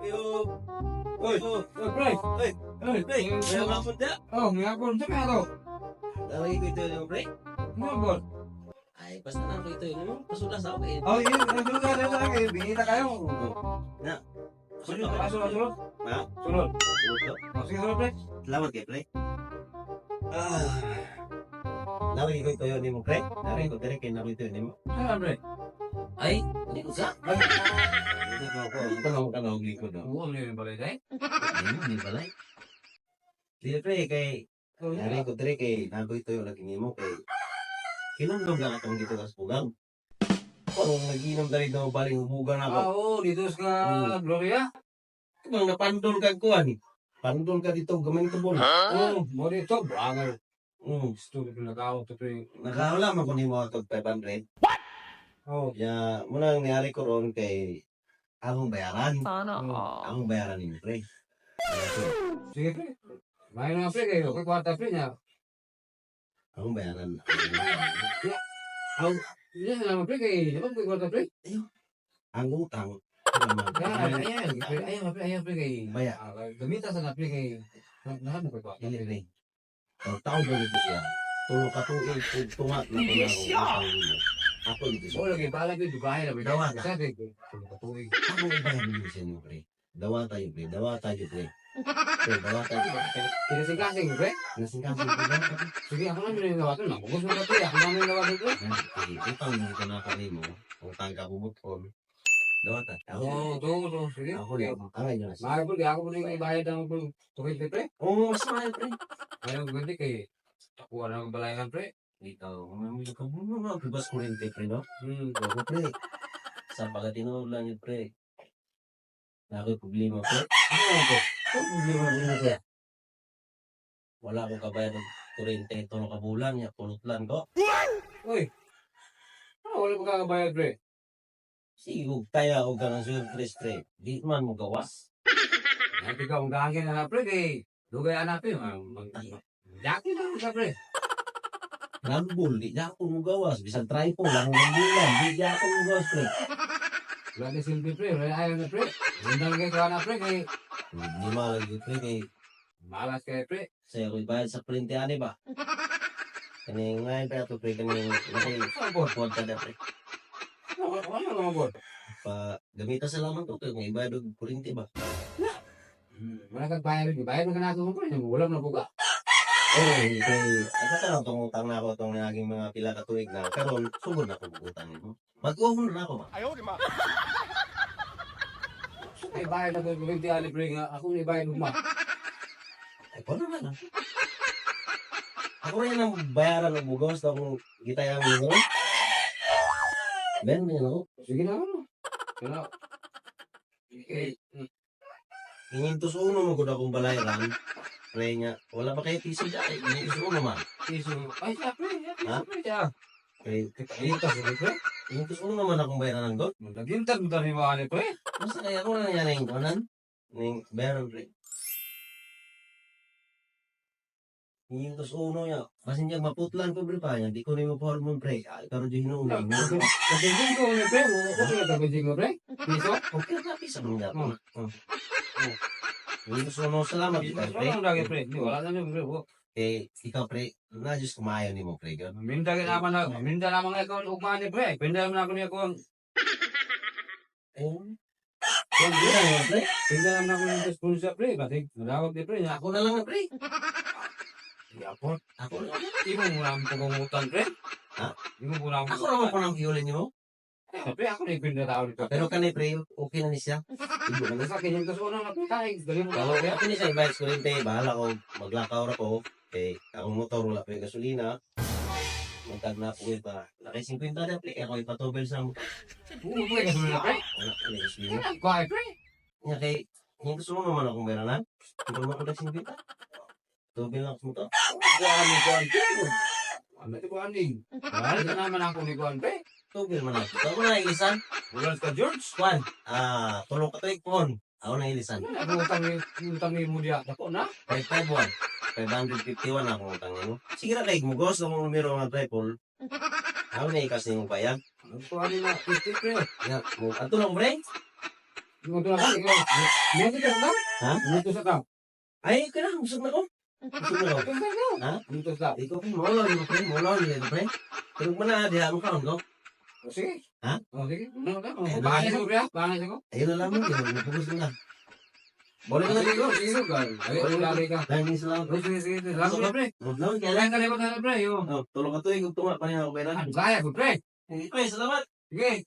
Yo. Oy, Oh, oy, pre. Oy. Oy, Pre, may hapon da. Oh, may hapon. Sa may ako. Lagi ko ito yung pre. May hapon. Ay, basta na ko ito yung pasula sa ako eh. Oh, yun. Sulod ka, sulod ka. Binita kayo. Na. Sulod, ah, sulod, sulod. Ha? Sulod. Sulod ko. Oh, sige, sulod, pre. Salamat kay pre. Ah. Lagi ko ito yun nimo pre. Lagi ko dire kay nako ito yun nimo. Saan, pre? Ay, hindi ko sa. Hindi ko ko. Tanong ka na ko do. Oo, ano yung balay tayo? Hindi balay. Dili pre kay Lagi ko dire kay nako ito yun lagi nimo kay kinumdum lang atong dito sa pugang. Kung nagiinom dali daw baling humugan ako. Ah, oo, dito sa Gloria. Kung napandol ka kuan. Pandol ka dito gamay tubol. Oo, mo dito. Buangal. Gusto ko nakaw to, pre. Nakahula man ko nimo atog 500. Oh. Ya, muna ang niyari ko ron kay akong bayaran. Sana all. Akong bayaran ninyo, pre. Sige, pre. May na, pre, kayo. Kay kwarta, pre, niya. Akong bayaran. Hindi, salamat, pre, kay. Di ba, kay kwarta, pre? Ang utang. Kaya, ayan, pre, ayan, pre, ayan, pre, kay. Baya. Ah, gamita sa na, pre, kay. Nahan mo kay kwarta. Dili pre. Ang taon ko dito siya. Tulo ka tuig ug tunga na ko na akong utang nimo. Ako dito siya. Oo, lagi, balag yun, dugahe na, pre. Dawa na. Sabi, tulog ka tuig. Ako ibayad nimo siya nimo, pre. Dawa tayo, pre. Dawa tayo, pre. Pre, dawa tayo. Kinasing-kasing, pre. Nasingkasing ko dawa tayo. Sige, ako naman yung nawagan. Mabugos mo ka, pre. Ako naman yung nawagan, pre. Okay, utang mo ko na kanimo. Utang ka bubuton. Dawa ta. Ako. Oo, to, to. Sige. Ako na. Angay nyo na siya. Mahal po, di ako po yung ibayad ang po. Tukit, pre. Oo, mas mahal, pre. Ayaw, ganda kay. Takuha na ang balayan, pre. Ikaw, mamili ka mo mga bubas ko rin, pre, no? Ako, pre. Sa pagkatinood lang yun, pre. Na ako'y problema, pre. Ano ko? Ang problema rin pre. Wala akong kabayad ng kurente ito ng kabulan niya. Pulutlan ko. Uy. Ano, wala pa kakabayad, pre? Sige, huwag tayo ako ganang surprise, pre. Di man mo gawas. Nanti ka, ang gagawin na, pre, kay. Dugay anak, pre. Daki na ka, pre. Rambol, di na ako mo gawas. Bisan tripod, lang rambulan. Di na ako mo gawas, pre. Wala na silbi, pre. Wala ayaw na, pre. Ganda lang kayo na, pre, kay. Problema lagi, pre, kay Malas kayo, pre. sa ako'y bayad sa kurente, ani ba? Kaning ngayon pa ito, pre, kaning nakoy Ano po? kuwan ka na, pre. Ano, ano naman po? Pa, gamita sa lamang to, kay kung ibayad og kurente ba? Wala kang bayad. Bayad mo ka na ako, pre. Wala na po ka. Oo, kay ay ka tong utang na ako tong naging mga pila ka tuig na karon sugod na ko og utang nimo. Mag-uong na ako ba? Ay, bayad na ko yung 20 ali, pre. Nga, ako na bayad mo, ma. Ay ko naman. Ah. Ako rin ang bayaran og bugawas na akong gitayang nimo. Ben, man ako. Sige na, ano. Sige na. Okay. Inintos uno mo gud akong balayran. Pre nga, wala ba kayo piso dyan? Ay, inintos uno man. Piso. Ay, siya, pre. Siya, Ha? piso, pre. Siya. Kay, Gintas, pre. inintos uno man akong bayaran ng god. Gintas mo tayo mga ali, pre. Basta kaya ako na nangyari yung kunan. Ning bayaran, pre. Inintos uno niya. Basin niya maputlan ko, pre, pa niya. Di ko nimo hormone, pre. Ay, karon di hinuon. Kabigin ko, ni, pre. Okay na kabigin ko, pre. Piso. Okay na, pisa mo niya. Hmm. Inintos uno, salamat, Piso pre. lang lagi, pre. Di, wala na yun, pre. Oh. Eh, ikaw, pre, na Diyos kumayo nimo, pre. Ganun. Minda ka naman na. Minda naman nga ikaw ugmaan ni, pre. Pinda naman ako niya kung. Eh, hindi na yun, pre. Pinda naman ako ng sponsor, pre. Kasi, nadawag ni, pre. Ako na lang, pre. Yapon. Ako na lang. Imo mo lang pagungutan, pre. Ha? Imo mo lang. Ako naman ko nang hiulin nimo. Eh, pre, ako na yung pinda tao dito. Pero kanay, pre, okay na ni siya. Ibo na ni Sa akin yung kaso na pre. Ay, galing mo. Bahala ko ni siya ibayad sa kurente, bahala ko maglakaw ra ko. Kay akong motor wala pa yung gasolina. Magtag na ako pa. Laki 50 na pre, ako ipatubel sa motor. Oo, pre, kaso na, pre. Wala pa yung gasolina. Kaya, kuhay, pre. Nya kay yung gusto mo naman akong pera na. Hindi mo ko 50. Tubel lang ako sa motor. Kuha ni Kuan, pre. Ano ito, Kuan, ni? Wala na naman ako ni Kuan, pre. Tubel man ako. Ako na ilisan. Wala ka, George. Kwan. Ah, tulong ka tuig pon. Ako na ilisan. Ano ang utang ni utang ni Mudia? Dako na. 551. 551 akong utang nimo. Sige ra kay mugos akong numero nga tripol. Ako na ikas nimo bayag. Kuan ni na 50, pre. Ya, mo ato lang pre. Mo to na ikaw. Mo to sa Ha? Mo to sa tao. Ay, okay na, busog na ko. Busog na ko. Ha? Mo to sa. Ikaw pre, molo ni pre, molo ni pre. Pero man na diha mo kaon ko. O sige. Ha? O sige. No, no. Ayun na Bangis ko pre, ah. Bangis ako. Ayun na lamang, kaya napugos na. Balik O, na. sige ko, sige ko. Ay, lagi ka. Dahil salamat. O sige, sige. Salamat na, pre. Salamat kaya. Kaya ka na pre, yo. Oh, tulong ka to, ikaw tunga pa niya ako pera. Ano kaya ko, pre? Pre, salamat. Sige.